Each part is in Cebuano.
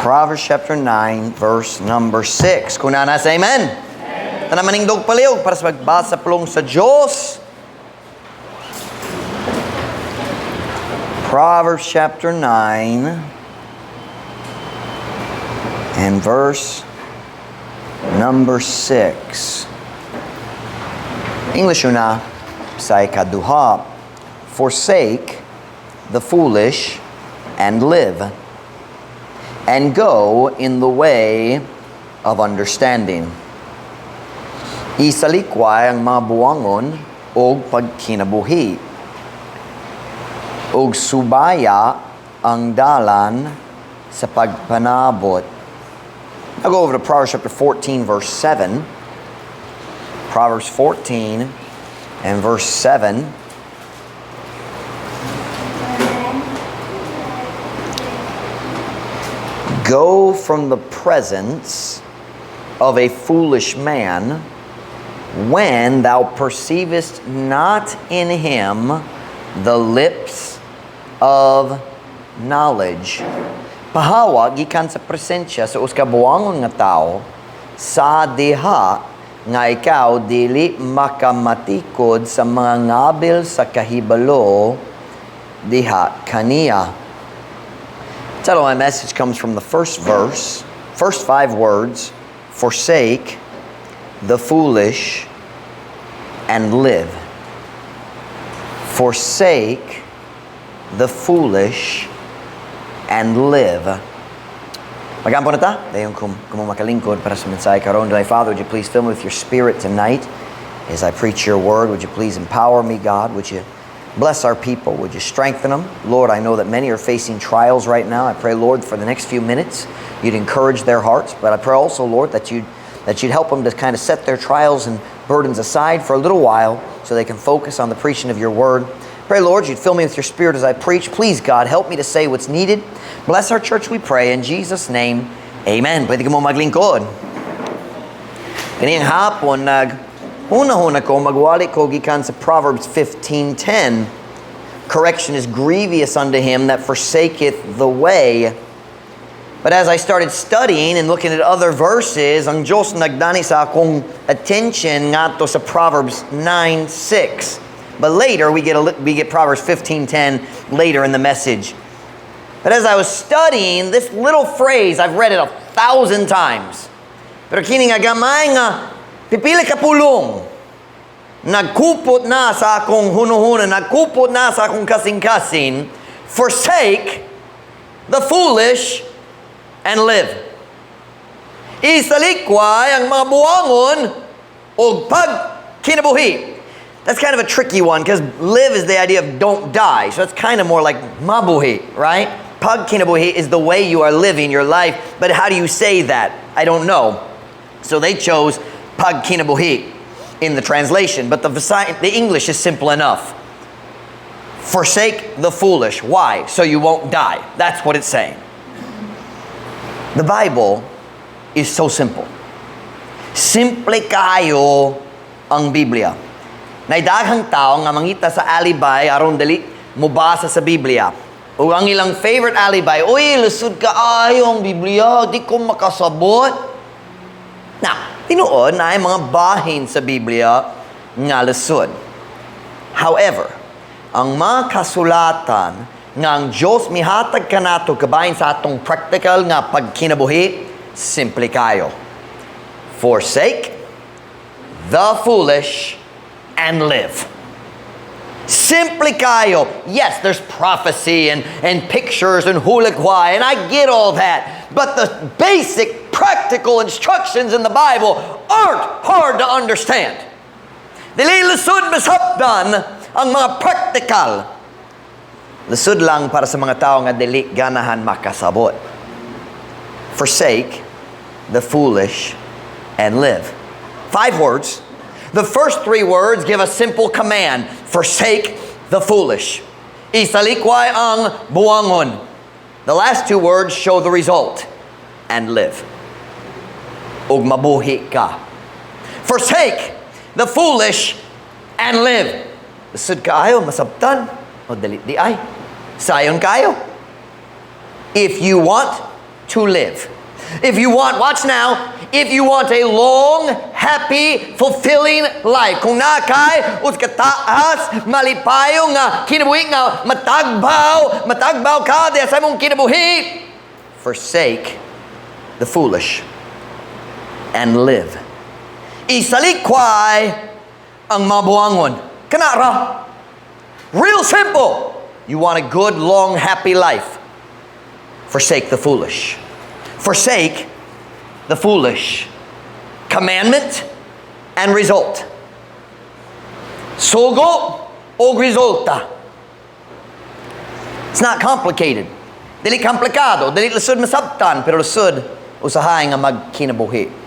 Proverbs chapter 9, verse number 6. Kung naa na, say amen. Tanan manindog palihog para sa pagbasa pulong sa Diyos. Proverbs chapter 9 and verse number 6. English una sa ikaduha. "Forsake the foolish and live, and go in the way of understanding." Isalikway ang mga buwangon og pagkinabuhi, ug subaya ang dalan sa pagpanabot. Now go over to Proverbs chapter 14, verse 7. Proverbs 14 and verse 7. "Go from the presence of a foolish man when thou perceivest not in him the lips of knowledge." Pahawa gikan sa presensya sa usa ka buwangon nga tawo sa diha nga ikaw dili makamatikod sa mga ngabil sa kahibalo diha kaniya. Title of my message comes from the first verse, first five words, "Forsake the foolish and live." Forsake the foolish and live. Magampo na ta. Dayon kung makalingkod para sa mensahe karon. My Father, would you please fill me with your Spirit tonight as I preach your word? Would you please empower me, God? Would you bless our people? Would you strengthen them? Lord, I know that many are facing trials right now. I pray, Lord, for the next few minutes, you'd encourage their hearts. But I pray also, Lord, that you'd help them to kind of set their trials and burdens aside for a little while so they can focus on the preaching of your word. Pray, Lord, you'd fill me with your Spirit as I preach. Please, God, help me to say what's needed. Bless our church, we pray. In Jesus' name, amen. Pwede kamo maglingkod. Kaning hapon, nag huna-huna ko, magwali ko gikan sa Proverbs 15:10. "Correction is grievous unto him that forsaketh the way." But as I started studying and looking at other verses, ang Diyos nagdani sa akong attention ngadto sa Proverbs 9:6. But later, we get Proverbs 15:10 later in the message. But as I was studying this little phrase, I've read it 1,000 times. Pero kini nga gamay nga pipila ka pulong, nagkupot na sa akong hunuhuna, nagkupot na sa akong kasing-kasing, "Forsake the foolish and live." Isalikway ang mga buwangon og pagkinabuhi. That's kind of a tricky one because live is the idea of don't die. So that's kind of more like mabuhi, right? Pagkinabuhi is the way you are living your life. But how do you say that? I don't know. So they chose pagkinabuhi in the translation. But the English is simple enough. Forsake the foolish. Why? So you won't die. That's what it's saying. The Bible is so simple. Simple kaayo ang Biblia. Naay daghang tao nga mangita sa alibi aron dili mobasa sa Biblia. Ug ang ilang favorite alibi, "Uy, lisod kaayo ang Biblia, di ko makasabot." Now, tinuod naay mga bahin sa Biblia nga lisod. However, ang mga kasulatan nga ang Diyos mihatag kanato kabahin sa atong practical nga pagkinabuhi, simple kaayo. Forsake the foolish and live. Simple kaayo. Yes, there's prophecy and pictures and hulikway, and I get all that. But the basic practical instructions in the Bible aren't hard to understand. Dili lisod masabtan ang mga practical. Lisod lang para sa mga tao nga dili ganahan makasabot. Forsake the foolish and live. Five words. The first three words give a simple command. Forsake the foolish. Isalikway ang buwangon. The last two words show the result. And live. Ug mabuhi ka. Forsake the foolish and live. Lisod kaayo, masabtan. O dali diay. Sayon kaayo. If you want to live. If you want, watch now, if you want a long, happy, fulfilling life, kung naa kay usa ka taas, malipayon nga kinabuhi nga matagbaw, matagbaw ka diha sa imong kinabuhi, forsake the foolish and live. Isalikway ang mabuangon. Kana ra. Real simple. You want a good, long, happy life. Forsake the foolish. Forsake the foolish. Commandment and result. Sugo og resulta. It's not complicated. Dili komplikado, dili lisod masabtan, pero lisod usahay nga magkinabuhi.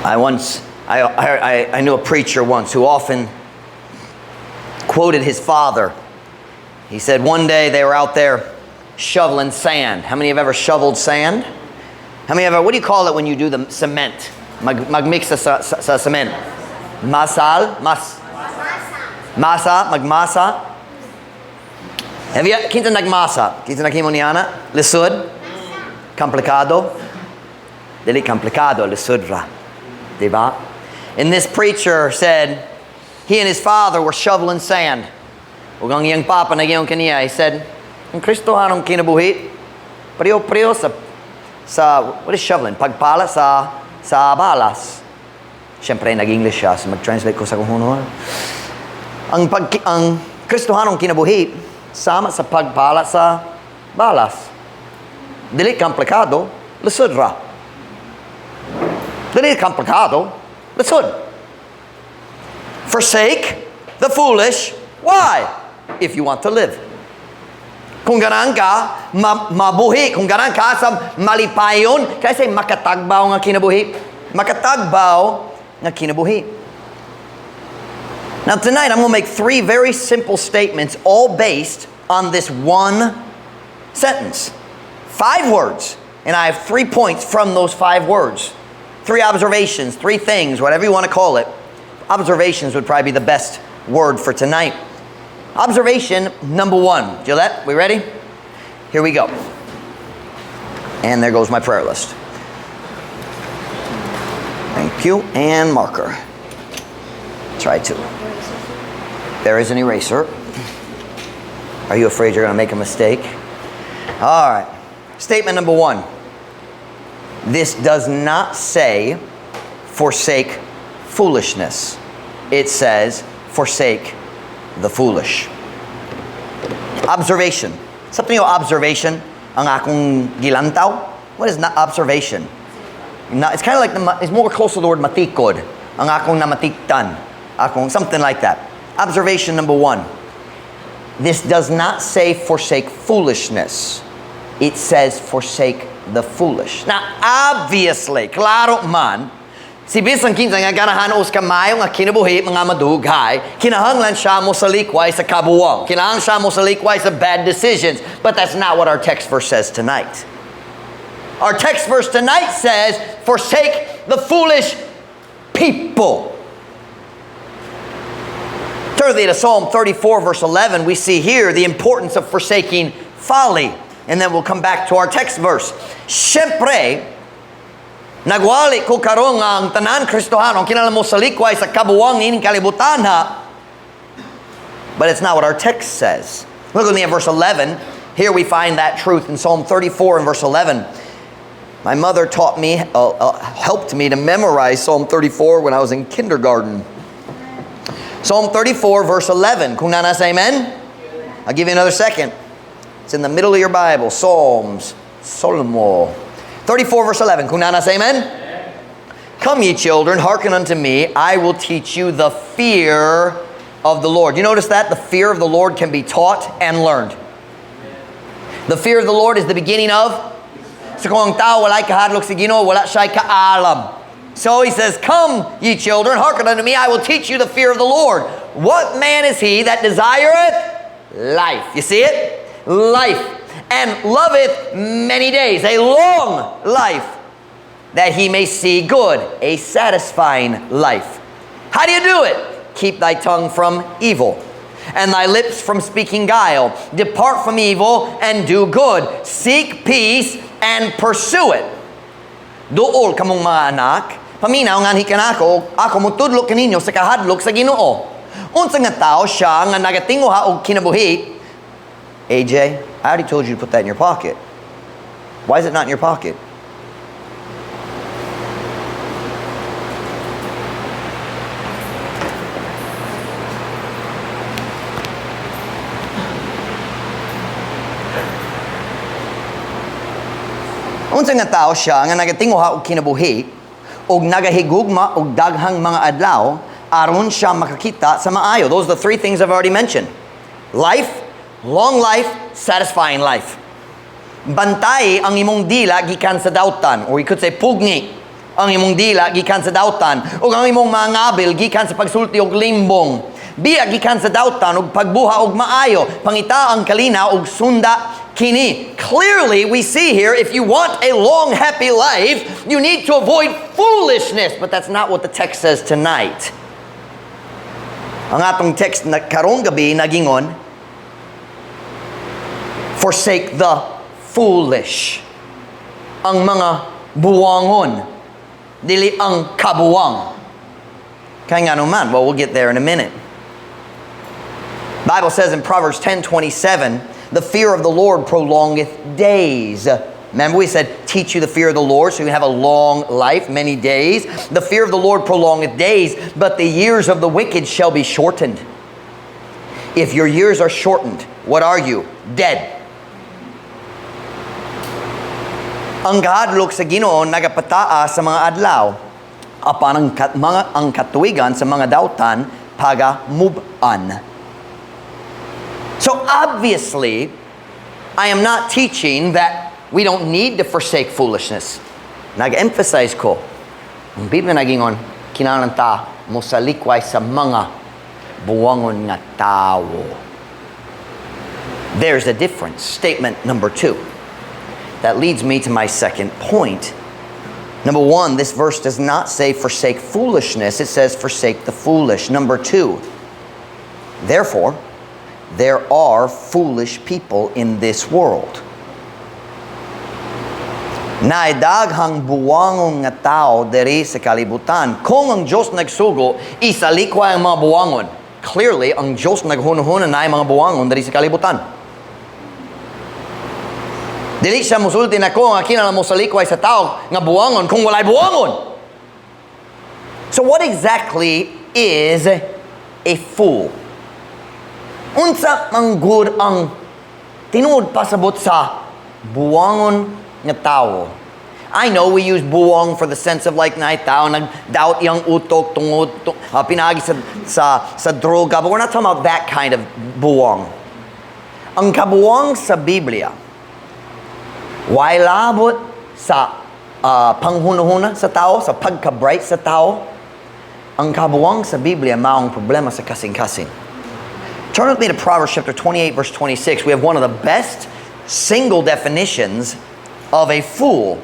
I knew a preacher once who often quoted his father. He said one day they were out there shoveling sand. How many have ever shoveled sand? How many have ever, what do you call it when you do the cement? Magmix sa cement. Masal? Mas? Masa? Magmasa? Have you, kinsa nagmasa? Kinsa naghimo niana? Lisod? Komplikado? Dili komplikado, lisod ra. Diba? And this preacher said he and his father were shoveling sand. Ug ang iyang papa nag-ingon kaniya, he said, "Ang Kristohanong kinabuhi, pareho-pareho sa, what is shoveling? Pagpala sa balas." Siyempre, nag-English siya, so mag-translate ko sa kung ang Kristohanong kinabuhi, sama sa pagpala sa balas. Dili komplikado, lisod ra. Dili komplikado, lisod. Forsake the foolish. Why? If you want to live. Kung ganahan ka, mabuhi. Kung ganahan ka sa malipayon, kasi makatagbaw nga kinabuhi. Makatagbaw nga kinabuhi. Now tonight, I'm going to make three very simple statements, all based on this one sentence. Five words. And I have 3 points from those five words. Three observations, three things, whatever you want to call it. Observations would probably be the best word for tonight. Observation number one. Gillette, we ready? Here we go. And there goes my prayer list. Thank you. And marker. Try to. There is an eraser. Are you afraid you're going to make a mistake? All right. Statement number one. This does not say forsake foolishness. It says forsake the foolish. Observation. Something yung observation, ang akong gilantaw. What is not observation? Not, it's kind of like, it's more close to the word matikod. Ang akong namatikdan. Akong, something like that. Observation number one. This does not say forsake foolishness. It says forsake the foolish. Now, obviously, klaro man, si bisan kinsa nga ganahan og kamayo nga kinabuhi mga madugay, kinahanglan siya mo salikway sa kabuwang. Kinahanglan siya mo salikway sa bad decisions. But that's not what our text verse says tonight. Our text verse tonight says, forsake the foolish people. Turn to Psalm 34, verse 11. We see here the importance of forsaking folly. And then we'll come back to our text verse. Siyempre, nagwali ko karon nga ang tanan Kristohano, ang kinahanglan mo salikway sa kabuwang ining kalibutan ha. But it's not what our text says. Look with me at verse 11. Here we find that truth in Psalm 34 and verse 11. My mother helped me to memorize Psalm 34 when I was in kindergarten. Psalm 34, verse 11. Kung naa na, say amen? I'll give you another second. It's in the middle of your Bible. Psalms. Solmo. 34, verse 11. Kung naa na, say amen? "Come, ye children, hearken unto me. I will teach you the fear of the Lord." You notice that? The fear of the Lord can be taught and learned. The fear of the Lord is the beginning of. So kung ang tao walay kahadlok sa Ginoo, wala siya'y kaalam. So he says, "Come, ye children, hearken unto me. I will teach you the fear of the Lord. What man is he that desireth life?" You see it? "Life. And loveth many days," a long life, "that he may see good," a satisfying life. How do you do it? "Keep thy tongue from evil." and thy lips from speaking guile. Depart from evil and do good. Seek peace and pursue it. Duol kamong mga anak, paminaw nganhi kanako, ako mutudlo kaninyo sa kahadlok sa Ginoo. Unsa nga tao siya nga nagatinguha og kinabuhi? AJ, I already told you to put that in your pocket. Why is it not in your pocket? Unsa nga tao siya nga nagatinguha og kinabuhi og nagahigugma og daghang mga adlaw aron siya makakita sa maayo? Those are the three things I've already mentioned. Life, long life, satisfying life. Bantay ang imong dila gikan sa dautan, or you could say pugni ang imong dila gikan sa dautan, ug ang imong mga ngabil gikan sa pagsulti og limbong. Biya gikan sa dautan ug pagbuha og maayo, pangita ang kalinaw ug sunda kini. Clearly, we see here, if you want a long, happy life, you need to avoid foolishness. But that's not what the text says tonight. Ang atong text na karong gabi nagingon, forsake the foolish. Ang mga buwangon, dili ang kabuwang. Kaya nga naman, well, we'll get there in a minute. Bible says in Proverbs 10:27, "The fear of the Lord prolongeth days." Remember we said, teach you the fear of the Lord so you can have a long life, many days. The fear of the Lord prolongeth days, but the years of the wicked shall be shortened. If your years are shortened, what are you? Dead. Ang kahadlok sa Ginoo nagapataa sa mga adlaw, apan ang katuigan sa mga dautan pagamub-an. So obviously, I am not teaching that we don't need to forsake foolishness. Nag-emphasize ko, ang Biblia nagingon, kinahanglan ta mosalikway sa mga buwangon nga tawo. There's a difference. Statement number 2. That leads me to my second point. Number 1, this verse does not say forsake foolishness. It says forsake the foolish. Number 2, therefore, there are foolish people in this world. Naay daghang buwangon nga tao diri sa kalibutan. Kung ang Diyos nagsugo, isalikway ang mga buwangon. Clearly, ang Diyos naghunahuna naay mga buwangon diri sa kalibutan. Dili siya musulti nako nga kinahanglan mosalikway sa tao nga buwangon kung walay buwangon. So what exactly is a fool? Unsa man gud ang tinuod pasabot sa buwangon nga tawo? I know we use buwang for the sense of like naay tao nagdaot iyang utok tungod pinaagi sa droga, but we're not talking about that kind of buwang. Ang kabuwang sa Biblia way labot sa panghunuhuna sa tao, sa pagka-bright sa tao. Ang kabuwang sa Biblia maong problema sa kasing-kasing. Turn with me to Proverbs chapter 28, verse 26. We have one of the best single definitions of a fool.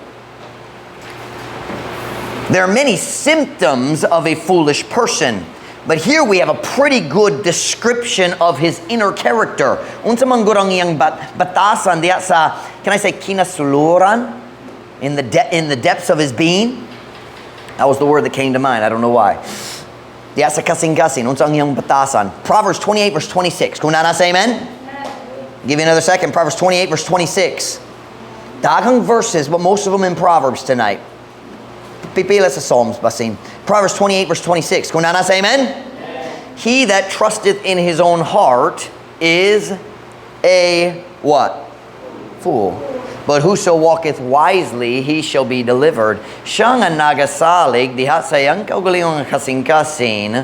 There are many symptoms of a foolish person, but here we have a pretty good description of his inner character. Unsa man gud ang iyang batasan diya sa, can I say kinasuluran? In the depths of his being? That was the word that came to mind. I don't know why. Diya sa kasing-kasing, unsa ang iyang batasan. Proverbs 28 verse 26. Kung naa na, say amen? Give you another second. Proverbs 28 verse 26. Daghang verses, but most of them in Proverbs tonight. Pipila sa Psalms, basin. Proverbs 28 verse 26. Kung naa na, say amen? Amen? He that trusteth in his own heart is a what? Fool. But whoso walketh wisely, he shall be delivered. Siya nga nagasalig diha sa iyang kaugalingong kasing-kasing,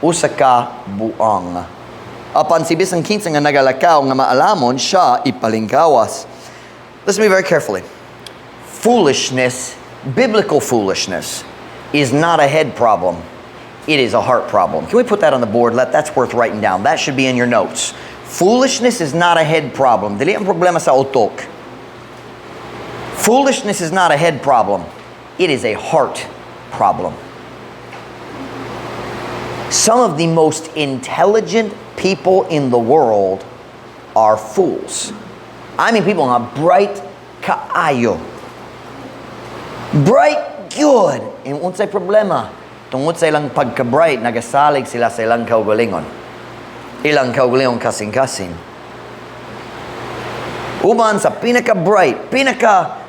usa ka buang. Apan si bisan kinsa nga nagalakaw nga maalamon, siya ipalingkawas. Listen to me very carefully. Foolishness, biblical foolishness, is not a head problem. It is a heart problem. Can we put that on the board? That's worth writing down. That should be in your notes. Foolishness is not a head problem. Dili ang problema sa utok. Foolishness is not a head problem. It is a heart problem. Some of the most intelligent People in the world are fools. I mean people nga bright kaayo. Bright gyud. And unsay problema? Tungod sa ilang pagka-bright, nagasalig sila sa ilang kaugalingon. Ilang kaugalingon kasing-kasing. Uban sa pinaka-bright, pinaka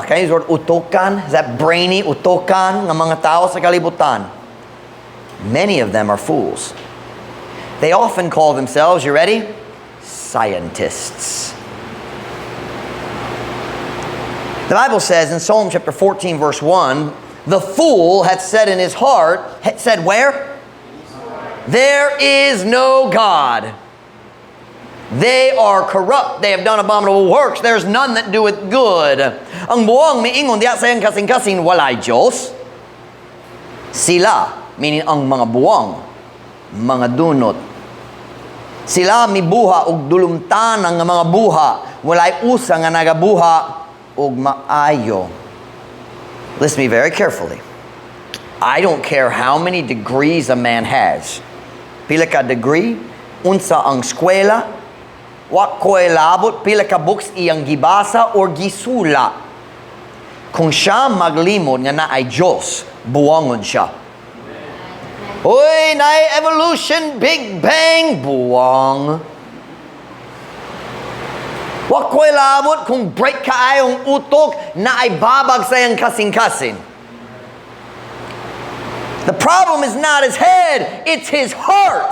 can I use the word utokan? Is that brainy, utokan ng mga tao sa kalibutan? Many of them are fools. They often call themselves, you ready? Scientists. The Bible says in Psalm chapter 14, verse 1, "The fool hath said in his heart," hath said where? "There is no God. They are corrupt. They have done abominable works. There's none that doeth good." Ang buwang miingon diha sa iyang kasing-kasing, "Walay Diyos." Sila, meaning ang mga buwang, mga dunot. Sila mibuha og dulumtanan nga mga buha, walay usa nga nagabuha og maayo. Listen to me very carefully. I don't care how many degrees a man has. Pila ka degree, unsa ang eskwela, wa ko'y labot, pila ka books iyang gibasa or gisula. Kung siya maglimod nga naay Diyos, buwangon siya. Uy, naay evolution, Big Bang, buwang. Wa ko'y labot kung bright kaayong utok naay babag sa iyang kasing-kasing. The problem is not his head, it's his heart.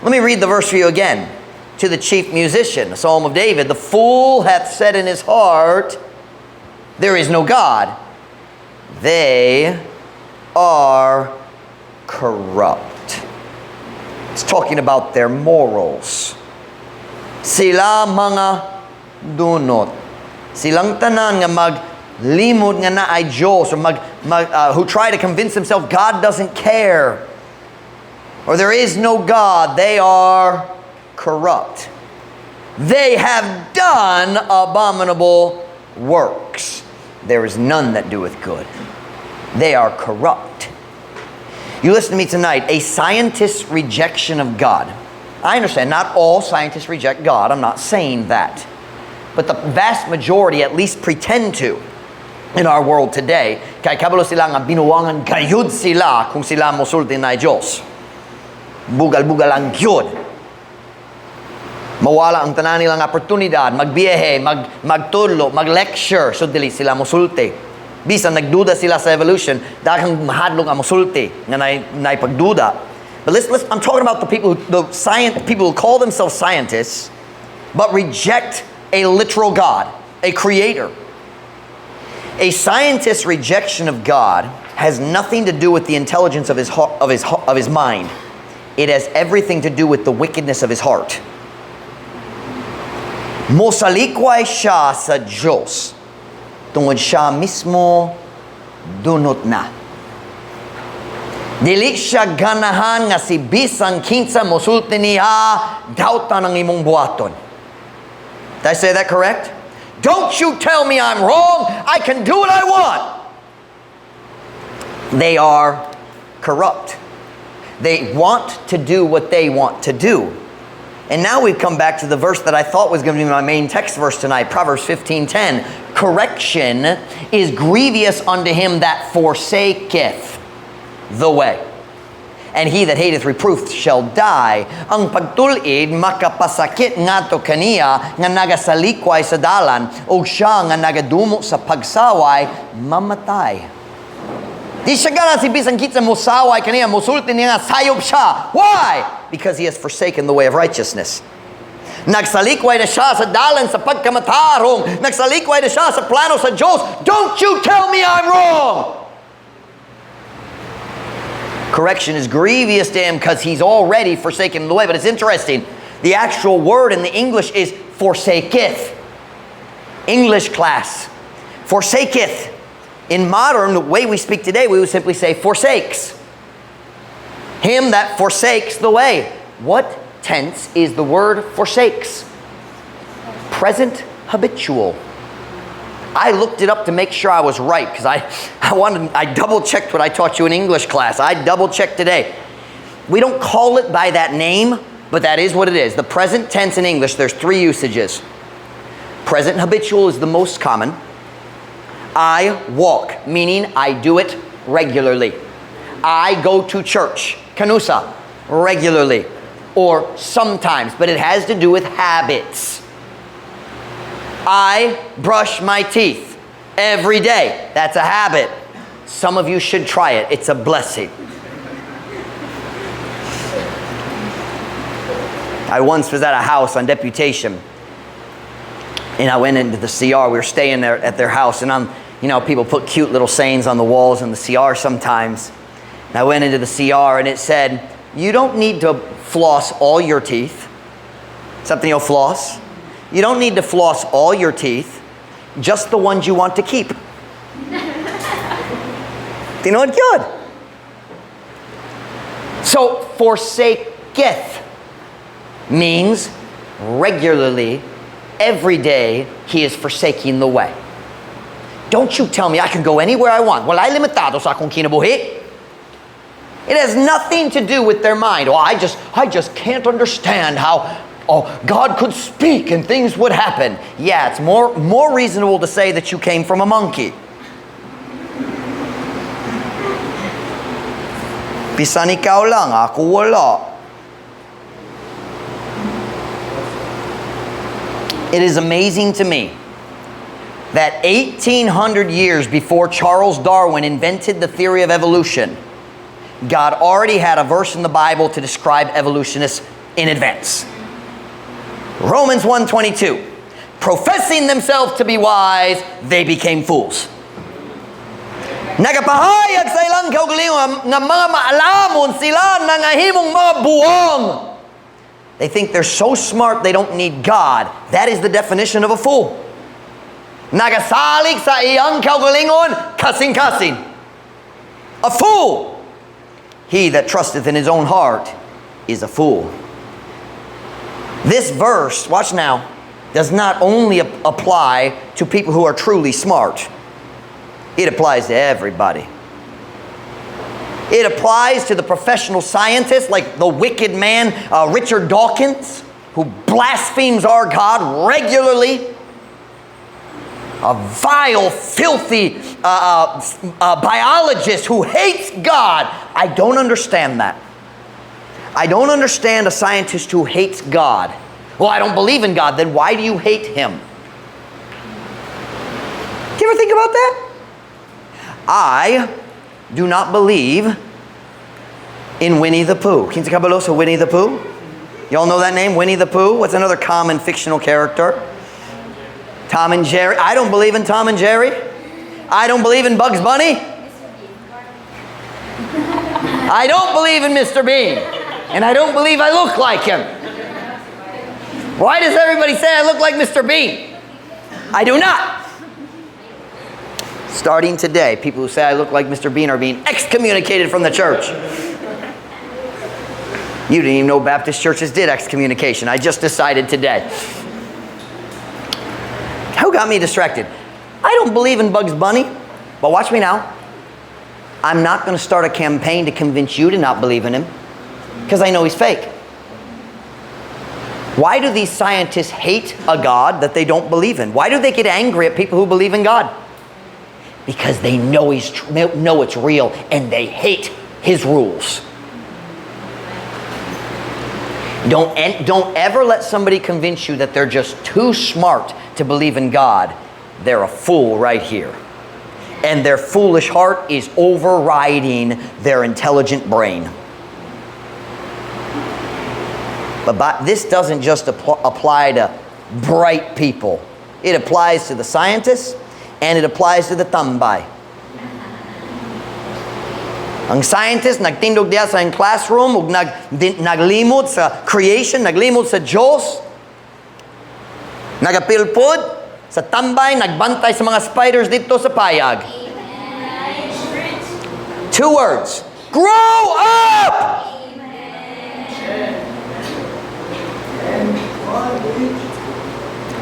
Let me read the verse for you again. To the chief musician, the Psalm of David, "The fool hath said in his heart, There is no God. They are corrupt." It's talking about their morals. Sila mga dunot. Silang tanan nga maglimod nga naay Diyos or who try to convince themselves God doesn't care or there is no God, they are corrupt. They have done abominable works. There is none that doeth good. They are corrupt. You listen to me tonight. A scientist's rejection of God. I understand not all scientists reject God. I'm not saying that. But the vast majority at least pretend to in our world today. Kay kabalo sila nga binuwangan gayud sila kung sila mosulti naay Diyos. Bugal-bugal lang gyud. Mawala ang tanan nilang oportunidad, magbiyahe, magtulo, mag-lecture, so dili sila mosulti. Bisan nagduda sila sa evolution, daghang mahadlok ang mosulti nga naay pagduda. But I'm talking about the people, who, the science, people who call themselves scientists, but reject a literal God, a creator. A scientist's rejection of God has nothing to do with the intelligence of his mind. It has everything to do with the wickedness of his heart. Mosalikway siya sa Diyos tungod siya mismo dunot na. Dili siya ganahan nga si bisan kinsa mosulti niya, "Dautan ang imong buhaton." Did I say that correct? "Don't you tell me I'm wrong. I can do what I want." They are corrupt. They want to do what they want to do. And now we've come back to the verse that I thought was going to be my main text verse tonight, Proverbs 15:10. "Correction is grievous unto him that forsaketh the way. And he that hateth reproof shall die." Ang pagtul-id makapasakit ngadto kaniya nga nagasalikway sa dalan ug siya nga nagadumo sa pagsaway mamatay. Di siya ganahan si bisan kinsa mosaway kaniya, mosulti niya nga sayop siya. Why? Because he has forsaken the way of righteousness. Nagsalikway na siya sa dalan sa pagkamatarong. Nagsalikway na siya sa plano sa Diyos. "Don't you tell me I'm wrong." Correction is grievous to him because he's already forsaken the way. But it's interesting. The actual word in the English is "forsaketh." English class. "Forsaketh." In modern, the way we speak today, we would simply say "forsakes." Him that forsakes the way. What tense is the word "forsakes"? Present habitual. I looked it up to make sure I was right because I double checked what I taught you in English class. I double checked today. We don't call it by that name, but that is what it is. The present tense in English, there's three usages. Present habitual is the most common. I walk, meaning I do it regularly. I go to church, kanusa, regularly, or sometimes, but it has to do with habits. I brush my teeth every day. That's a habit. Some of you should try it. It's a blessing. I once was at a house on deputation, and I went into the CR. We were staying there at their house, and people put cute little sayings on the walls in the CR sometimes. And I went into the CR, and it said, "You don't need to floss all your teeth." Something you'll floss. "You don't need to floss all your teeth, just the ones you want to keep." Tinuod gyud. So, forsaketh means regularly, every day, he is forsaking the way. Don't you tell me I can go anywhere I want. Wala'y limitado sa akong kinabuhi. It has nothing to do with their mind. "Oh, I just can't understand how, oh, God could speak and things would happen." Yeah, it's more reasonable to say that you came from a monkey. Bisan ikaw lang, ako wala. It is amazing to me that 1800 years before Charles Darwin invented the theory of evolution, God already had a verse in the Bible to describe evolutionists in advance. Romans 1:22. Professing themselves to be wise, they became fools. Nagapahayag sa ilang kaugalingon nga mga maalamon sila nangahimong mga buong. They think they're so smart they don't need God. That is the definition of a fool. Nagasalig sa iyang kaugalingon, kasing-kasing. A fool. He that trusteth in his own heart is a fool. This verse, watch now, does not only apply to people who are truly smart. It applies to everybody. It applies to the professional scientist like the wicked man, Richard Dawkins, who blasphemes our God regularly. A vile, filthy biologist who hates God. I don't understand that. I don't understand a scientist who hates God. "Well, I don't believe in God." Then why do you hate him? Do you ever think about that? I do not believe in Winnie the Pooh. Kinsa kabalo sa Winnie the Pooh? Y'all know that name, Winnie the Pooh? What's another common fictional character? Tom and Jerry. I don't believe in Tom and Jerry. I don't believe in Bugs Bunny. I don't believe in Mr. Bean. And I don't believe I look like him. Why does everybody say I look like Mr. Bean? I do not. Starting today, people who say I look like Mr. Bean are being excommunicated from the church. You didn't even know Baptist churches did excommunication. I just decided today. Who got me distracted? I don't believe in Bugs Bunny, but watch me now. I'm not going to start a campaign to convince you to not believe in him because I know he's fake. Why do these scientists hate a God that they don't believe in? Why do they get angry at people who believe in God? Because they know it's real and they hate his rules. Don't ever let somebody convince you that they're just too smart to believe in God. They're a fool right here. And their foolish heart is overriding their intelligent brain. But this doesn't just apply to bright people. It applies to the scientists and it applies to the tambay. Ang scientist, nagtindog diya sa classroom, ug naglimot sa creation, naglimot sa Diyos, nagapilpod sa tambay, nagbantay sa mga spiders dito sa payag. Amen. Two words. Grow up! Amen.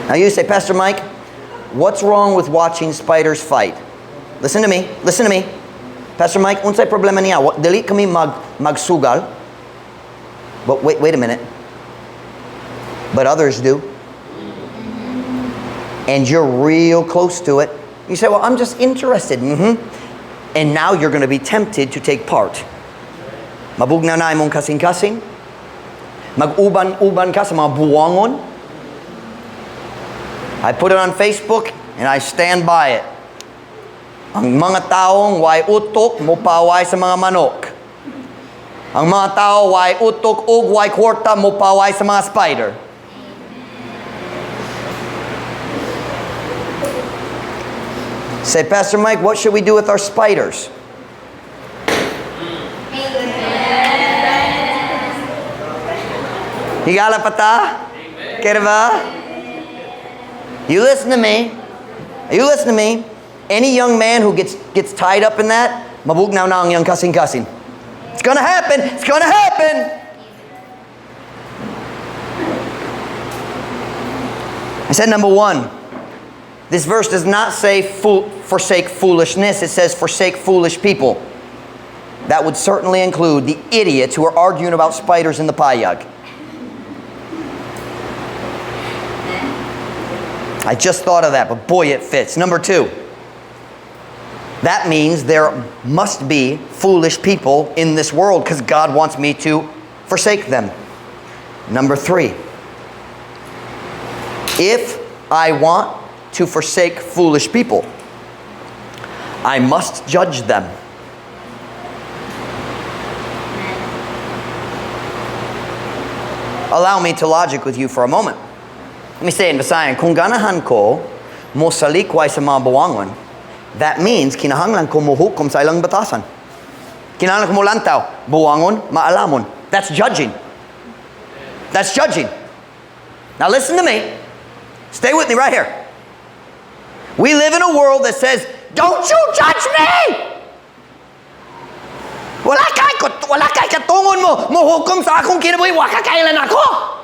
Now you say, "Pastor Mike, what's wrong with watching spiders fight?" Listen to me. Listen to me. "Pastor Mike, unsay problema niya? Dili kami magsugal." But wait, wait a minute. But others do. And you're real close to it. You say, "Well, I'm just interested." And now you're going to be tempted to take part. Mabugnaw na imong kasing-kasing. Mag-uban-uban ka sa mga buwangon. I put it on Facebook and I stand by it. Ang mga taong way utok mopaway sa mga manok. Ang mga tao way utok ug way kwarta mopaway sa mga spider. Say, "Pastor Mike, what should we do with our spiders?" Amen. Higala pa ta? Kaya? You listen to me. You listen to me. Any young man who gets tied up in that, mabugnaw na ang iyang kasing-kasing. It's gonna happen. It's gonna happen. I said number one, this verse does not say forsake foolishness. It says forsake foolish people. That would certainly include the idiots who are arguing about spiders in the payag. I just thought of that, but boy, it fits. Number two, that means there must be foolish people in this world because God wants me to forsake them. Number three, if I want to forsake foolish people, I must judge them. Allow me to logic with you for a moment. Let me say in Visayan, kung ganahan ko mosalikway sa mga buwangon, that means kinahanglan ko mohukom sa ilang batasan. Kinahanglan ko molantaw, buwangon, maalamon. That's judging. That's judging. Now listen to me. Stay with me right here. We live in a world that says, "Don't you judge me! Wala kay katungon mo, mohukom sa akong kinabuhi, wa ka kaila nako."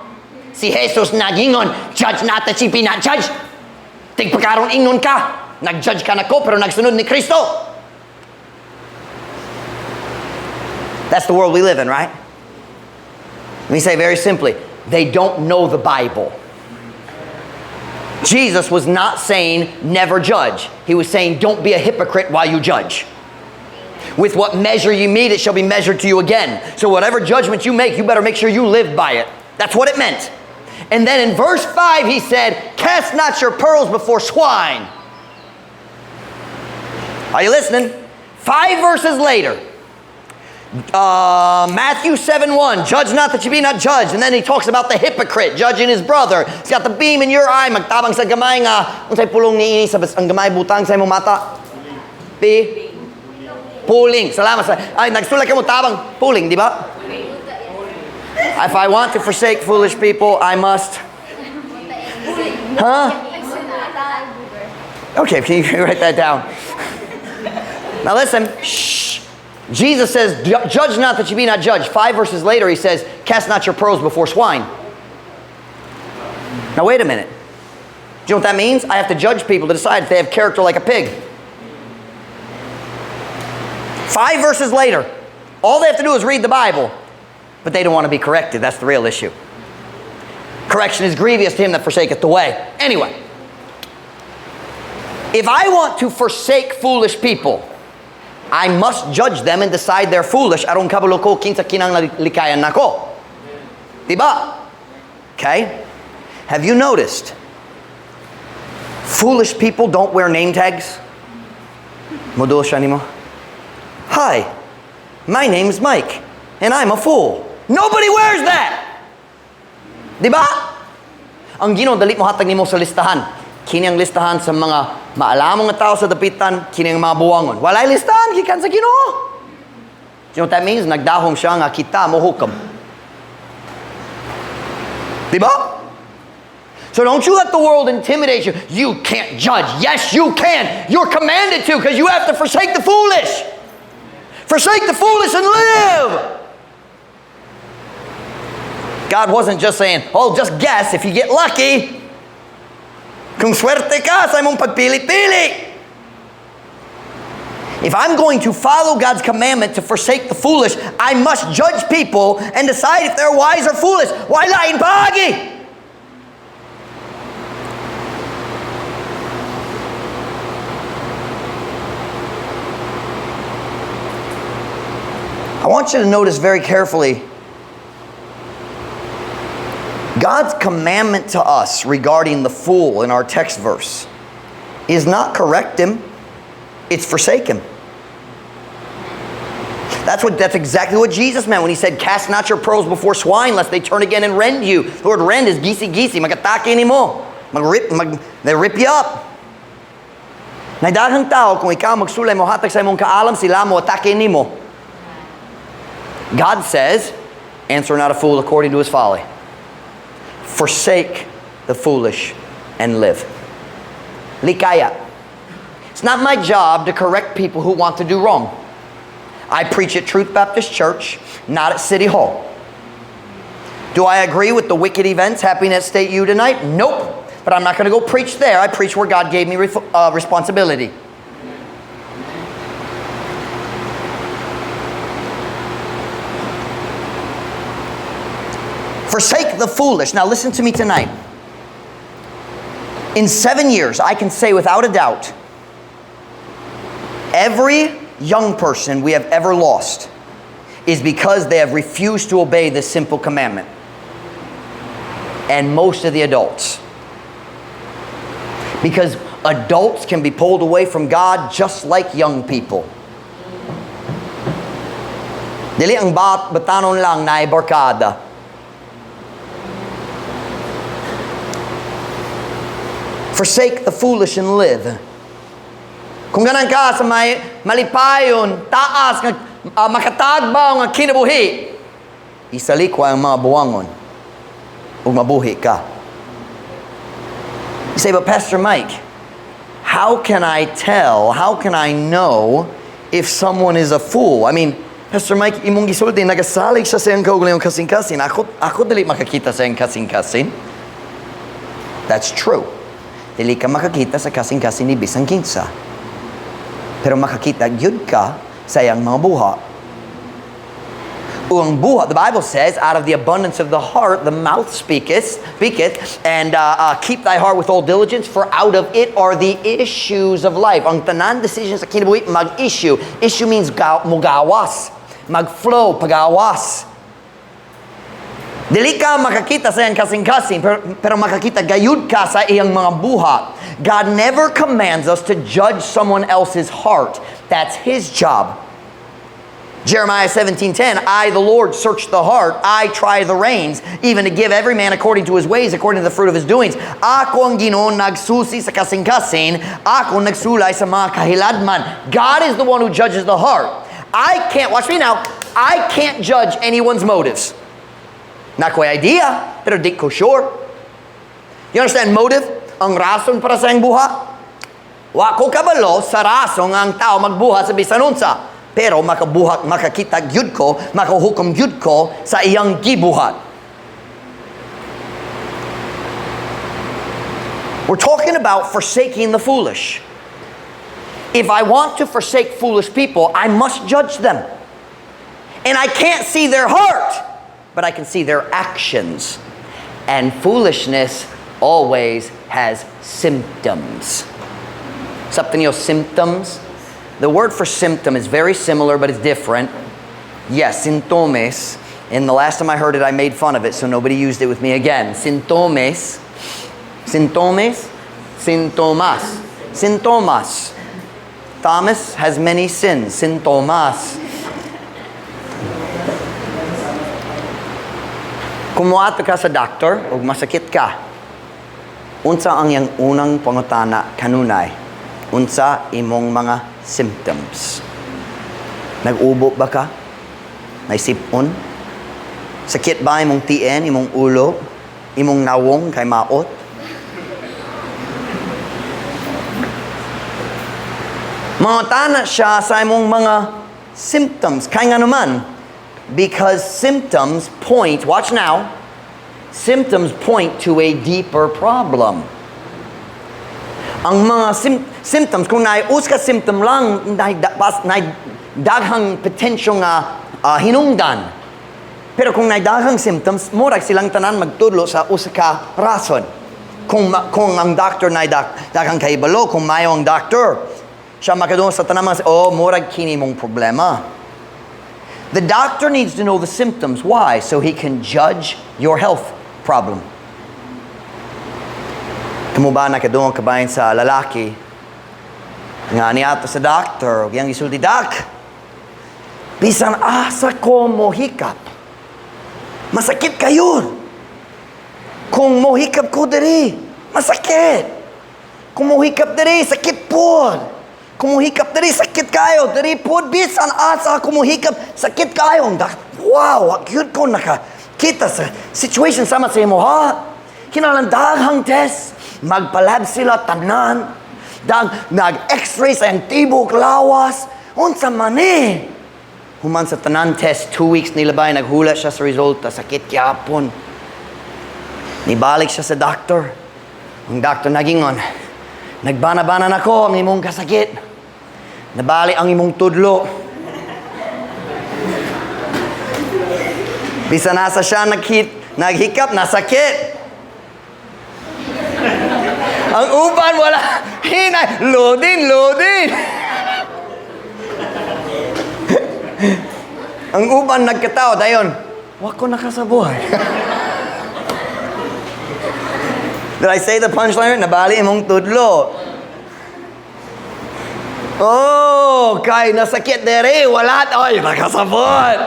Si Jesus nagingon, "Judge not that ye be not judged." Tigpakaron ingnon ka, nag-judge ka nako, pero nagsunod ni Kristo. That's the world we live in, right? Let me say very simply, they don't know the Bible. Jesus was not saying never judge. He was saying don't be a hypocrite while you judge. With what measure you mete, it shall be measured to you again. So whatever judgment you make, you better make sure you live by it. That's what it meant. And then in verse 5, he said, "Cast not your pearls before swine." Are you listening? Five verses later, Matthew 7:1, "Judge not that you be not judged." And then he talks about the hypocrite judging his brother. He's got the beam in your eye, magtabang sa gamay nga, unsay pulong niini sa ang gamay butang sa imong mata? Pi? Puling. Salamat sa, ay, nagsulay ka mo tabang. Puling, di ba? If I want to forsake foolish people, I must. Huh? Okay, can you write that down? Now listen, shh. Jesus says, "Judge not that you be not judged." Five verses later, he says, "Cast not your pearls before swine." Now wait a minute. Do you know what that means? I have to judge people to decide if they have character like a pig. Five verses later, all they have to do is read the Bible, but they don't want to be corrected. That's the real issue. Correction is grievous to him that forsaketh the way. Anyway, if I want to forsake foolish people, I must judge them and decide they're foolish aron kabalo ko kinsa kinahanglan likayan nako. Diba? Okay? Have you noticed foolish people don't wear name tags? Moduol siya nimo. "Hi, my name's Mike, and I'm a fool." Nobody wears that! Di ba? Ang Ginoo dali mohatag nimo sa listahan. Kini ang listahan sa mga maalamong nga tao sa dapitan, kini ang mga buwangon. Walay listahan gikan sa Ginoo. Do you know what that means? Nagdahom siya nga kita mohukom. Di ba? So don't you let the world intimidate you. "You can't judge." Yes, you can. You're commanded to because you have to forsake the foolish. Forsake the foolish and live. God wasn't just saying, "Oh, just guess if you get lucky. Kung swerte ka sa imong pagpili-pili." If I'm going to follow God's commandment to forsake the foolish, I must judge people and decide if they're wise or foolish. Way lain paagi? I want you to notice very carefully God's commandment to us regarding the fool in our text verse is not correct him, it's forsake him. That's exactly what Jesus meant when he said, "Cast not your pearls before swine, lest they turn again and rend you." The word "rend" is gisi-gisi, mag-atake nimo. Mag-rip, they rip you up. Naay daghang tao, kung ikaw magsulay mo hatag sa imong kaalam, sila mo atake nimo. God says, "Answer not a fool according to his folly." Forsake the foolish and live. Likaya. It's not my job to correct people who want to do wrong. I preach at Truth Baptist Church, not at City Hall. Do I agree with the wicked events happening at State U tonight? Nope. But I'm not going to go preach there. I preach where God gave me responsibility. Forsake the foolish. Now listen to me tonight. In 7 years, I can say without a doubt, every young person we have ever lost is because they have refused to obey this simple commandment. And most of the adults. Because adults can be pulled away from God just like young people. Dili ang batanon lang naay barkada. Forsake the foolish and live. Kung ganahan ka sa may malipayon, taas, nga, makatagbaw nga kinabuhi, isalikway ang mga buwangon ug mabuhi ka. You say, "But Pastor Mike, how can I tell, how can I know if someone is a fool?" I mean, Pastor Mike, imong gisulti, nagasalig siya sa iyang kaugalingong kasing-kasing. Ako dili makakita sa iyang kasing-kasing. That's true. Dili ka makakita sa kasing-kasing ni bisan kinsa. Pero makakita gyud ka sa iyang mga buhat. Ug ang buhat, the Bible says, out of the abundance of the heart, the mouth speaketh, and keep thy heart with all diligence, for out of it are the issues of life. Ang tanan decisions sa kinabuhi, mag-issue. Issue means mugawas, mag-flow, pagawas. Dili ka makakita sa iyang kasing-kasing, pero makakita gayud ka sa iyang mga buhat. God never commands us to judge someone else's heart. That's His job. Jeremiah 17:10, "I, the Lord, search the heart, I try the reins, even to give every man according to his ways, according to the fruit of his doings." Ako ang Ginoo nagsusi sa kasing-kasing, ako nagsulay sa mga kahiladman. God is the one who judges the heart. I can't, watch me now, I can't judge anyone's motives. Naa ko'y idea, pero di ko sure. You understand motive? Ang rason para sa iyang buhat? Wa ko kabalo sa rason nga ang tao magbuhat sa bisan unsa. Pero makabuhat, makakita gyud ko, makahukom gyud ko sa iyang gibuhat. We're talking about forsaking the foolish. If I want to forsake foolish people, I must judge them. And I can't see their heart, but I can see their actions. And foolishness always has symptoms. Something, symptoms. The word for symptom is very similar, but it's different. Yes, sintomes. And the last time I heard it, I made fun of it, so nobody used it with me again. Sintomes. Sintomes. Sintomas. Sintomas. Thomas has many sins. Sintomas. Kung moadto ka sa doctor o masakit ka, unsa ang iyang unang pangutana kanunay? Unsa imong mga symptoms? Nag-ubo ba ka? Naisipon? Sakit ba imong tiyan, imong ulo, imong nawong kay maot? Mangutana siya sa imong mga symptoms. Kay nga naman, because symptoms point, watch now, symptoms point to a deeper problem. Ang mga symptoms, kung naay usa ka symptom lang, naay, naay daghang potential nga hinungdan. Pero kung naay daghang symptoms, murag silang tanan magtudlo sa usa ka rason. Kung ang doctor naay daghang kahibalo, kung mayo ang doctor, siya makadungog sa tanan mga, "Oh, murag kini mong problema." The doctor needs to know the symptoms. Why? So he can judge your health problem. Kamo ba nakadungog kabahin sa lalaki nga niadto sa doctor ug iyang gisulti, "Doc, bisan asa ko mohikap, masakit kayo. Kung mohikap ko diri, masakit. Kung mohikap diri, sakit pod. Kung mohikap diri, sakit kayo. Diri pod, bisan asa ako mohikap, sakit kayo." Ang doc, "Wow, gyud ko nakakita sa situation sama sa imo, ha? Kinahanglan daghang test." Magpa-lab sila tanan. Nag-x-ray sa iyang tibok lawas. Unsa man ni? Human sa tanan test, 2 weeks nilabay, naghula siya sa resulta, sakit gyapon. Nibalik siya sa doctor. Ang doctor nagingon, "Nagbana-bana nako ang imong kasakit. Nabali ang imong tudlo." Bisan asa siya naghikap, nasakit. Ang uban wala. Hinay. Loading, loading. Ang uban nagkatao, dayon, "Wa ko nakasabot." Did I say the punchline? Nabali imong tudlo. Oh, kay nasakit dere, wala. Oy, nakasabot.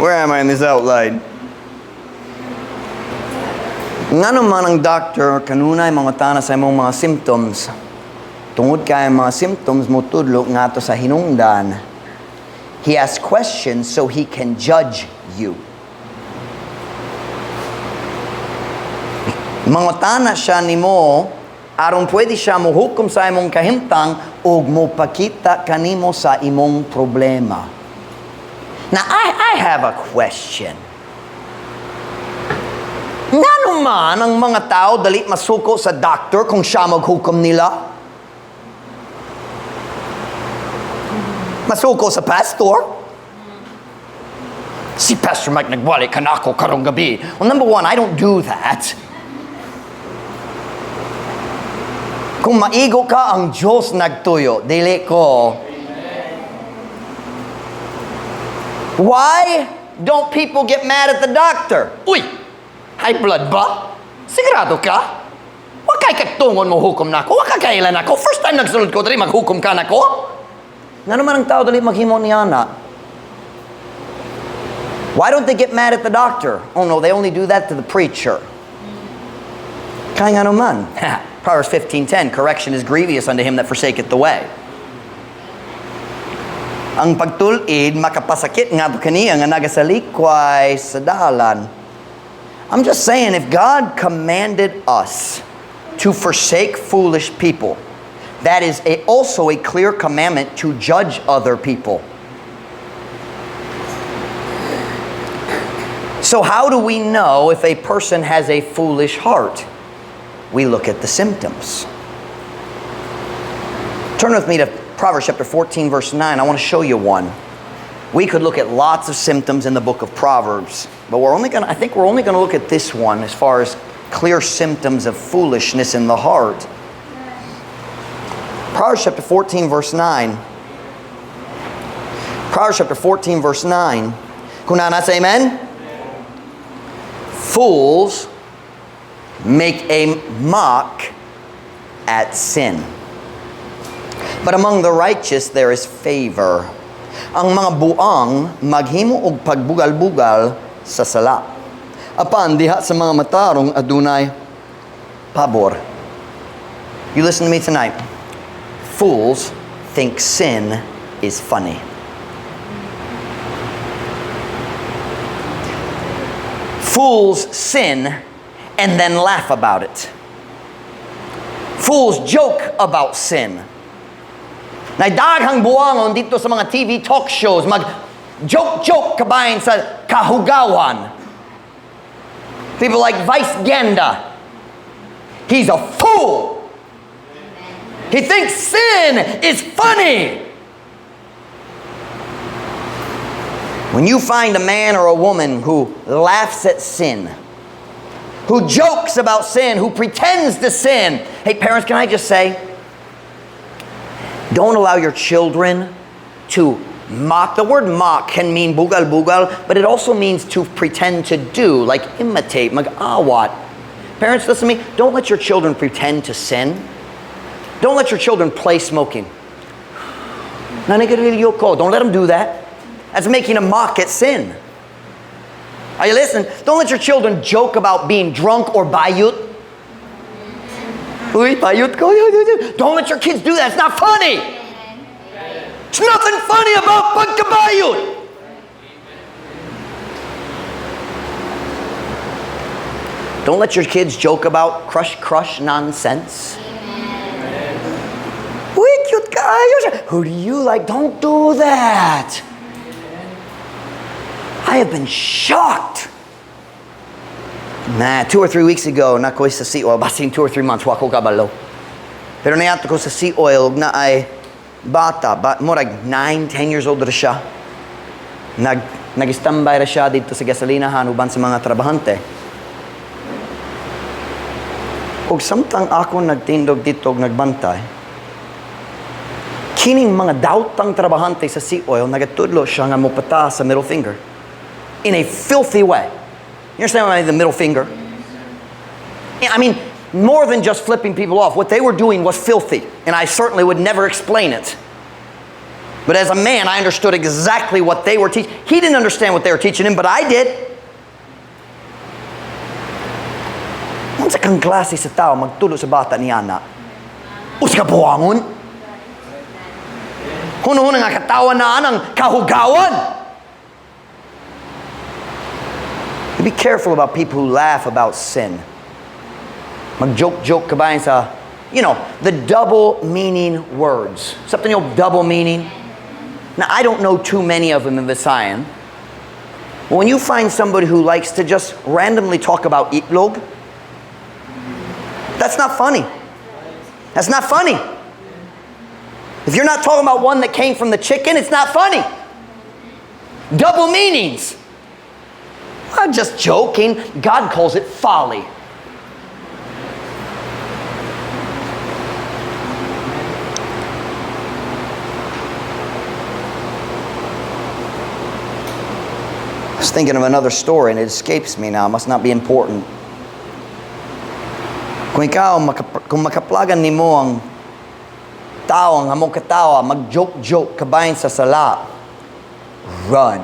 Where am I in this outline? Ngano man ang doctor kanunay mangutana sa imong mga symptoms? Tungod kay ang mga symptoms motudlo ngadto sa hinungdan. He asks questions so he can judge you. Mangutana siya nimo aron pwede siya mohukom sa imong kahimtang ug mopakita kanimo sa imong problema. Now, I have a question. Ngano man ang mga tao dali masuko sa doctor kung siya maghukom nila? Masuko sa pastor? Si Pastor Mike nagwali kanako karong gabi. Well, number one, I don't do that. Kung maigo ka, ang Diyos nagtuyo. Dili ko. Why don't people get mad at the doctor? "Uy, high blood ba? Sigurado ka? Wa kay katungon mo hukom nako. Wa ka kailan ako. First time nagsulod ko diri, maghukom ka nako." Ngano man ang tao dali maghimo niana? Why don't they get mad at the doctor? Oh no, they only do that to the preacher. Kaya ngano man? Proverbs 15:10, correction is grievous unto him that forsaketh the way. Ang pagtul-id makapasakit nga kaniya nga nagasalikway sa dalan. I'm just saying, if God commanded us to forsake foolish people, that is also a clear commandment to judge other people. So how do we know if a person has a foolish heart? We look at the symptoms. Turn with me to Proverbs chapter 14, verse 9. I want to show you one. We could look at lots of symptoms in the book of Proverbs, but I think we're only going to look at this one as far as clear symptoms of foolishness in the heart. Proverbs chapter 14, verse 9. Proverbs chapter 14, verse 9. Kung naa na, say amen. Fools make a mock at sin, but among the righteous there is favor. Ang mga buang maghimo og pagbugal-bugal sa sala. Apan diha sa mga matarong adunay pabor. You listen to me tonight. Fools think sin is funny. Fools sin and then laugh about it. Fools joke about sin. Naay daghang buangon dito sa mga TV talk shows, mag joke-joke kabahin sa kahugawan. People like Vice Ganda. He's a fool. He thinks sin is funny. When you find a man or a woman who laughs at sin, who jokes about sin, who pretends to sin. Hey, parents, can I just say, don't allow your children to mock. The word "mock" can mean bugal-bugal, but it also means to pretend to do, like imitate, mag-awat. Parents, listen to me. Don't let your children pretend to sin. Don't let your children play smoking. Nanigarilyo ko. Don't let them do that. That's making a mock at sin. Are you listening? Don't let your children joke about being drunk or bayot. Uy, bayot ko. Don't let your kids do that. It's not funny. It's nothing funny about pagkabayot. Don't let your kids joke about crush-crush nonsense. Uy, cute kaayo. Who do you like? Don't do that. I have been shocked. Nah, 2 or 3 weeks ago, naa ko sa Sea Oil, basin 2 or 3 months, wa ko kabalo. Pero niadto ko sa Sea Oil naay bata, ba, murag 9, 10 years old ra siya. Nag-standby ra siya didto sa gasolinahan uban sa mga trabahante. Ug samtang ako nagtindog didto og nagbantay, kining mga dawtang trabahante sa Sea Oil, nagatudlo siya nga mopataas sa middle finger in a filthy way. You understand what I mean, the middle finger? I mean, more than just flipping people off. What they were doing was filthy, and I certainly would never explain it. But as a man, I understood exactly what they were teaching. He didn't understand what they were teaching him, but I did. Unsa kang klase sa tao magtudlo sa bata niana? Usa ka buangon? Huno-huno nga katawa na anang kahugawan. Be careful about people who laugh about sin. Mag-joke-joke ka ba sa the double meaning words. Something yung double meaning. Now, I don't know too many of them in Visayan. But when you find somebody who likes to just randomly talk about itlog, that's not funny. That's not funny. If you're not talking about one that came from the chicken, it's not funny. Double meanings. I'm just joking. God calls it folly. I was thinking of another story and it escapes me now. It must not be important. Kung ikaw, kung makaplagan nimo ang tao, ang among katawa, mag-joke-joke kabahin sa sala, run.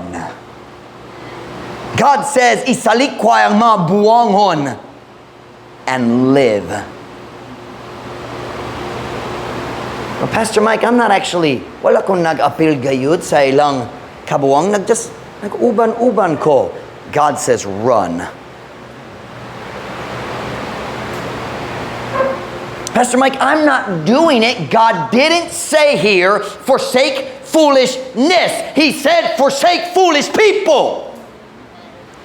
God says, isalikway ang mga buwangon and live. Well, Pastor Mike, I'm not actually, wala kong nag-apil gayud sa ilang kabuwang, nag-just, nag-uban-uban ko. God says, "Run." Pastor Mike, I'm not doing it. God didn't say here, "Forsake foolishness." He said, "Forsake foolish people."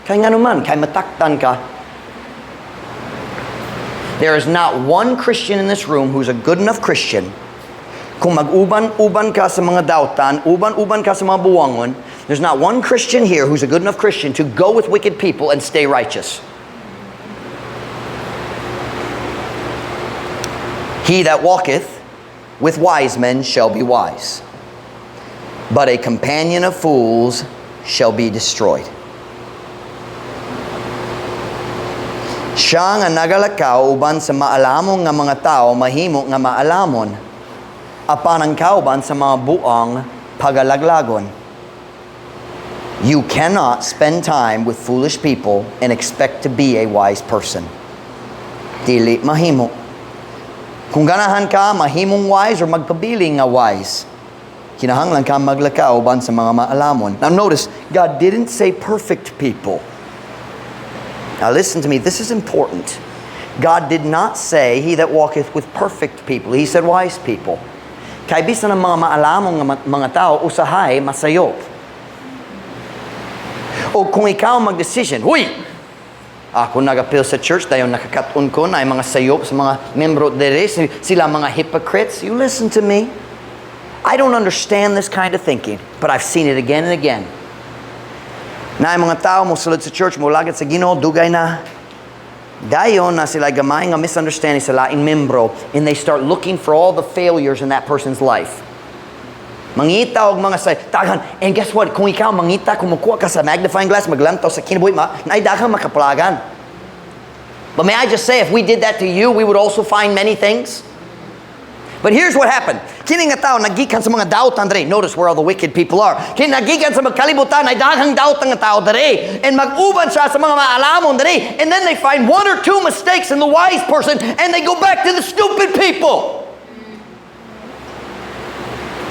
Kay nga naman, kay mataktan ka. There is not one Christian in this room who's a good enough Christian. Kung mag-uban-uban ka sa mga dautan, uban-uban ka sa mga buwangon, there's not one Christian here who's a good enough Christian to go with wicked people and stay righteous. He that walketh with wise men shall be wise, but a companion of fools shall be destroyed. Siya nga nagalakaw uban sa maalamon nga mga tao mahimo nga maalamon. Apan ang kauban sa mga buang pagalaglagon. You cannot spend time with foolish people and expect to be a wise person. Dili mahimo. Kung ganahan ka, mahimong wise or magpabili nga wise, kinahanglan ka maglakaw uban sa mga maalamon. Now notice, God didn't say perfect people. Now listen to me, this is important. God did not say, "He that walketh with perfect people." He said wise people. Kay bisan ang mga maalamon nga mga tao, usahay, masayop. O kung ikaw mag-decision, "Huy, Ako nagapil sa church, dayon nakakat-on ko naay mga sayop sa mga membro dere, sila mga hypocrites. You listen to me. I don't understand this kind of thinking, but I've seen it again and again. Naay mga tao mo sulod sa church, mo lagad sa Ginoo, dugay na. Dayon naa sila gamay nga misunderstanding sa laing membro, and they start looking for all the failures in that person's life. Mangita og mga say daghan. And guess what? Kung ikaw mangita, kung mukuha ka sa magnifying glass, maglantaw sa kinabuhi, naay daghang makaplagan. But may I just say, if we did that to you, we would also find many things. But here's what happened. Kini nga tao nagikan sa mga dautan dere. Notice where all the wicked people are. Kini nagikan sa mga kalibutan ay daghang dautan nga tao dere. And mag-uban siya sa mga maalamon dere. And then they find one or two mistakes in the wise person and they go back to the stupid people.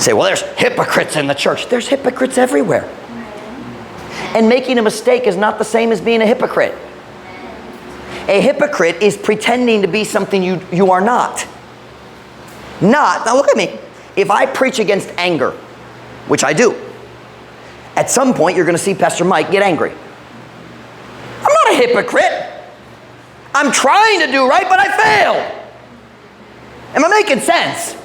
Say, "Well, there's hypocrites in the church." There's hypocrites everywhere. And making a mistake is not the same as being a hypocrite. A hypocrite is pretending to be something you are not. Not, now look at me. If I preach against anger, which I do, at some point you're going to see Pastor Mike get angry. I'm not a hypocrite. I'm trying to do right, but I fail. Am I making sense?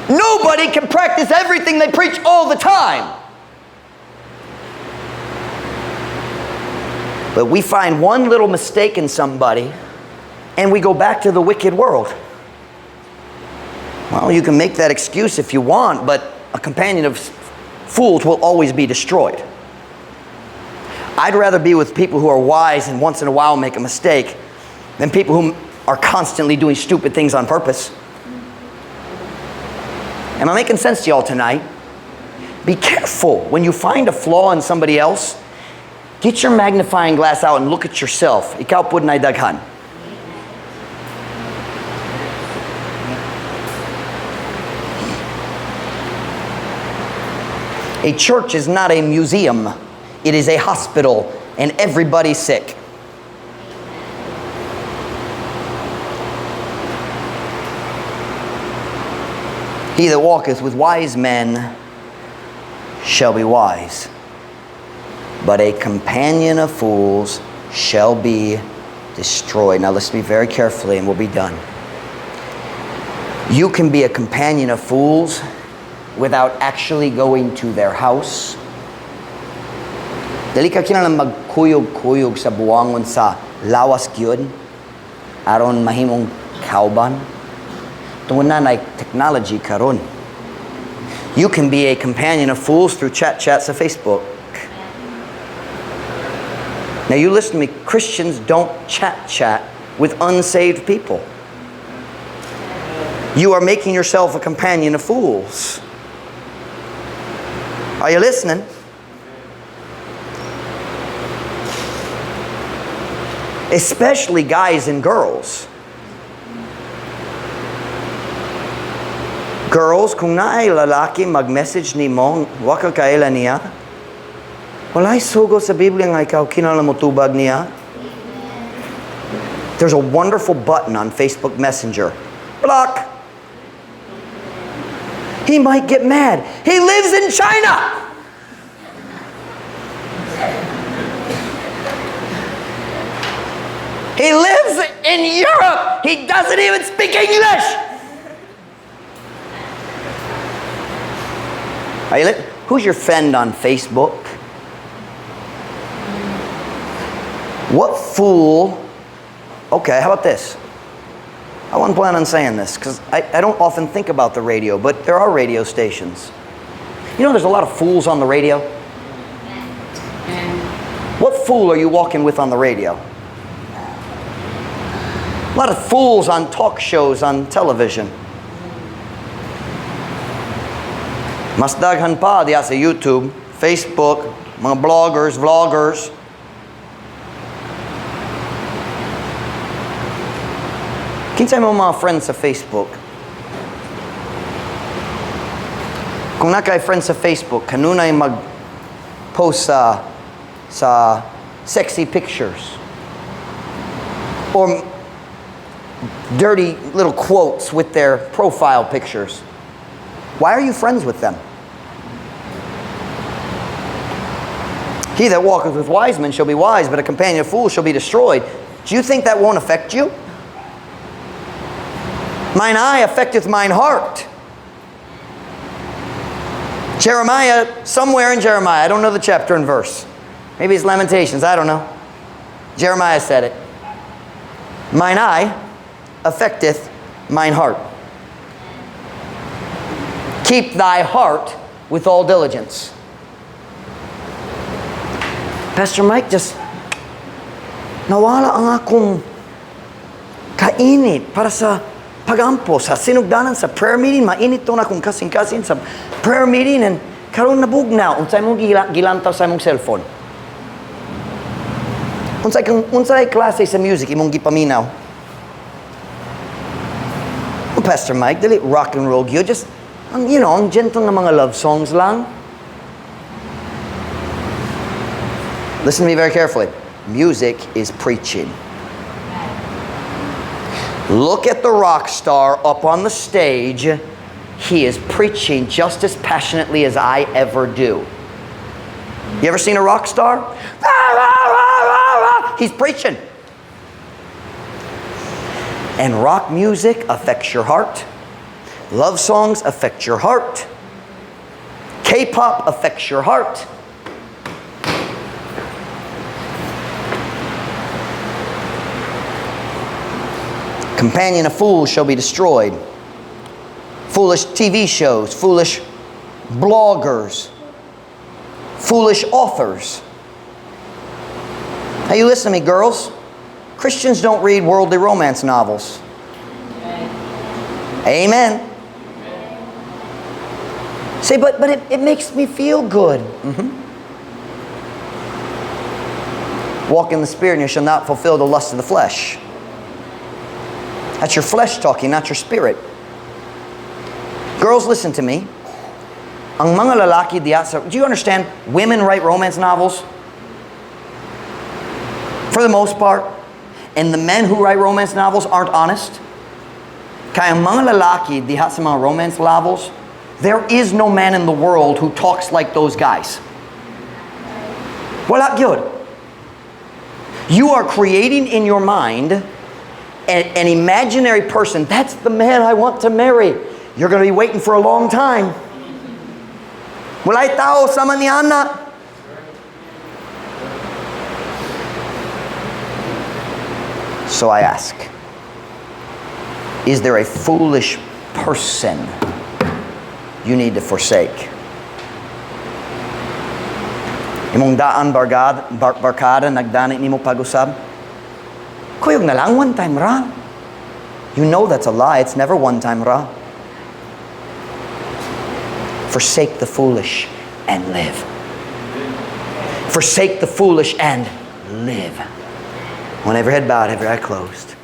Nobody can practice everything they preach all the time. But we find one little mistake in somebody and we go back to the wicked world. Well, you can make that excuse if you want, but a companion of fools will always be destroyed. I'd rather be with people who are wise and once in a while make a mistake than people who are constantly doing stupid things on purpose. Am I making sense to y'all tonight? Be careful when you find a flaw in somebody else. Get your magnifying glass out and look at yourself. Ikaw pud naay daghan. A church is not a museum. It is a hospital, and everybody's sick. He that walketh with wise men shall be wise, but a companion of fools shall be destroyed. Now listen to me very carefully and we'll be done. You can be a companion of fools without actually going to their house. Dili ka kinahanglan magkuyog-kuyog sa buwangon sa lawas gyud aron mahimong kauban. Tungod na naay technology karon. You can be a companion of fools through chat sa Facebook. Now you listen to me, Christians don't chat with unsaved people. You are making yourself a companion of fools. Are you listening? Especially guys and girls. Girls, kung naay lalaki mag-message nimo, wa ka kaila niya, walay sugo sa Biblia nga ikaw kinahanglan mo tubag niya. There's a wonderful button on Facebook Messenger. Block. He might get mad. He lives in China. He lives in Europe. He doesn't even speak English. Who's your friend on Facebook? What fool? Okay, how about this? I wasn't planning on saying this because I don't often think about the radio, but there are radio stations. You know there's a lot of fools on the radio? What fool are you walking with on the radio? A lot of fools on talk shows on television. Mas daghan pa diya sa YouTube, Facebook, mga bloggers, vloggers. Kinsay imong mga friends sa Facebook? Kung naa kay friends sa Facebook, kanunay mag-post sa sexy pictures or dirty little quotes with their profile pictures. Why are you friends with them? He that walketh with wise men shall be wise, but a companion of fools shall be destroyed. Do you think that won't affect you? Mine eye affecteth mine heart. Jeremiah, somewhere in Jeremiah, I don't know the chapter and verse. Maybe it's Lamentations, I don't know. Jeremiah said it. Mine eye affecteth mine heart. Keep thy heart with all diligence. Pastor Mike, just nawala ang akong kainit para sa pagampo, sa sinugdanan, sa prayer meeting. Mainit to na akong kasing-kasing sa prayer meeting and karon nabugnaw. Unsay mong gilantaw sa imong cellphone? Unsay klase sa music imong gipaminaw? Oh, Pastor Mike, dili rock and roll gyud. Just, ang, you know, ang gentle nga mga love songs lang. Listen to me very carefully. Music is preaching. Look at the rock star up on the stage. He is preaching just as passionately as I ever do. You ever seen a rock star? He's preaching. And rock music affects your heart. Love songs affect your heart. K-pop affects your heart. Companion of fools shall be destroyed. Foolish TV shows, foolish bloggers, foolish authors. Now you listen to me, girls. Christians don't read worldly romance novels. Amen. Say, but it makes me feel good. Walk in the Spirit and you shall not fulfill the lust of the flesh. That's your flesh talking, not your spirit. Girls, listen to me. Ang mga lalaki diya sa, do you understand women write romance novels? For the most part. And the men who write romance novels aren't honest. Kaya ang mga lalaki diha sa mga romance novels, there is no man in the world who talks like those guys. Wala gyud. You are creating in your mind an imaginary person. That's the man I want to marry. You're going to be waiting for a long time. Walay tao sama ni ana. So I ask, is there a foolish person you need to forsake? Imong daan barkada nagdani nimo pag-usab? Kuyog na lang, one time ra. You know that's a lie. It's never one time ra. Forsake the foolish and live. Forsake the foolish and live. When every head bowed, every eye closed.